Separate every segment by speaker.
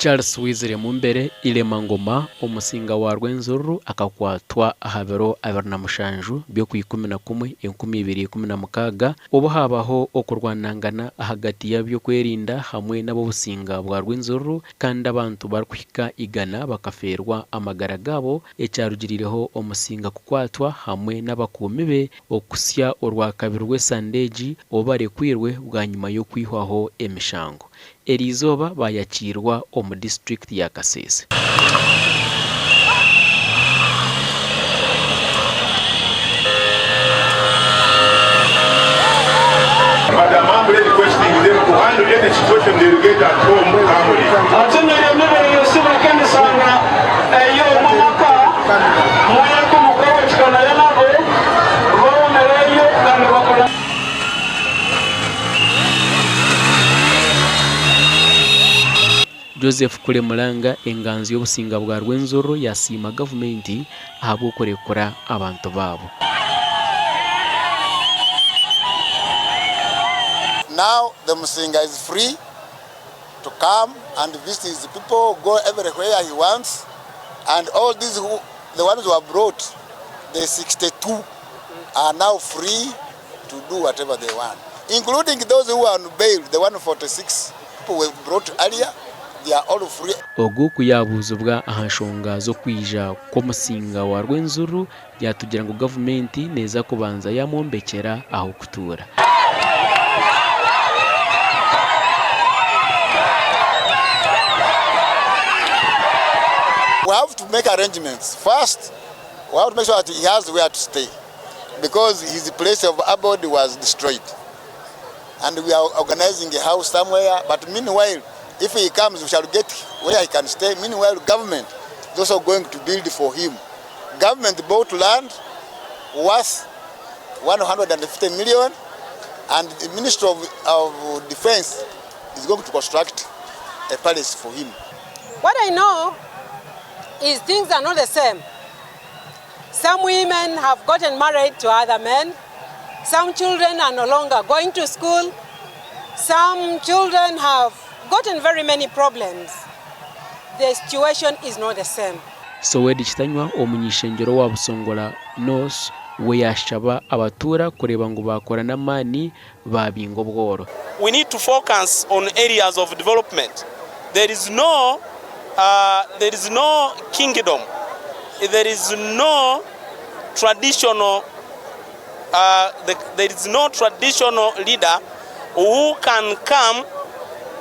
Speaker 1: Charles Wizire Mumbere Ilema Ngoma, Omusinga wa Rwenzururu akakwatwa aha biro 27 by'Okwikumi-na-kumwe 2016 obu haabaho okurwanangana ahagati y'ab'ebyokwerinda hamwe n'ab'obusinga bwa Rwenzururu kandi abantu barikuhika igana bakafeerwa amagara gaabo ekyarugiriireho Omusinga kukwatwa hamwe n'abakuumi be okuhitsya Orwakabiri rw'esande egi obu barekwirwe bwanyima y'okwihwaho emishango. Eriizooba baayakiirwa omu disiturikiti ya Kasese. Joseph Kule Mulanga enganzi y'obusinga bwa Rwenzururu yasiima gavumenti ahabw'okurekura abantu baabo.
Speaker 2: Now the Musinga is free to come and visit his people, go everywhere he wants and all these who, the ones who are brought, the 62 are now free to do whatever they want, including those who are on bail, the 146 people were brought earlier, they are all free.
Speaker 1: Ogu ku yaabuuzibwa aha nshonga z'okwija kw'omusinga wa Rwenzururu, yaatugira ngu gavumenti neeza kubanza yaamwombekyera ah'okutuura.
Speaker 2: We have to make arrangements. First, we have to make sure that he has where to stay. Because his place of abode was destroyed and we are organizing a house somewhere but meanwhile if he comes we shall get where he can stay meanwhile government is also going to build for him government bought land worth 150 million and the ministry of, of defense is going to construct a palace for him.
Speaker 3: What I know is things are not the same. Some women have gotten married to other men. Some children are no longer going to school. Some children have gotten very many problems. The situation is not the same.
Speaker 1: Sowedi Kitanywa omuny'ishengyero owa Busongola North we yaashaba abatuura kureeba ngu baakora n'amaani baabinga obworo.
Speaker 4: We need to focus on areas of development. There is no, uh, there is no kingdom, there is no traditional, uh, the, there is no traditional leader who can come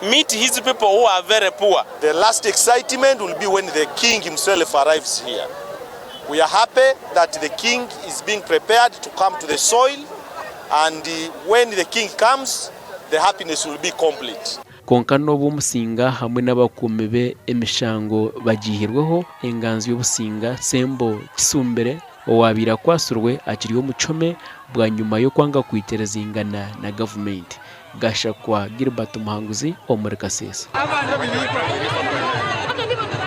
Speaker 4: meet his people who are very poor.
Speaker 5: The last excitement will be when the king himself arrives here. We are happy that the king is being prepared to come to the soil and when the king comes, the happiness will be complete.
Speaker 1: Kwonka n'obu Omusinga hamwe n'abakuumi be emishango bagiihirweho, enganzi y'Obusinga, Sembo Kisumbire, owaabaire akwatsirwe akiri omu kihome bwanyima y'okwanga kwikirizingana na gavumenti. Gashakwa Gilbert Muhanguzi omuri Kasese.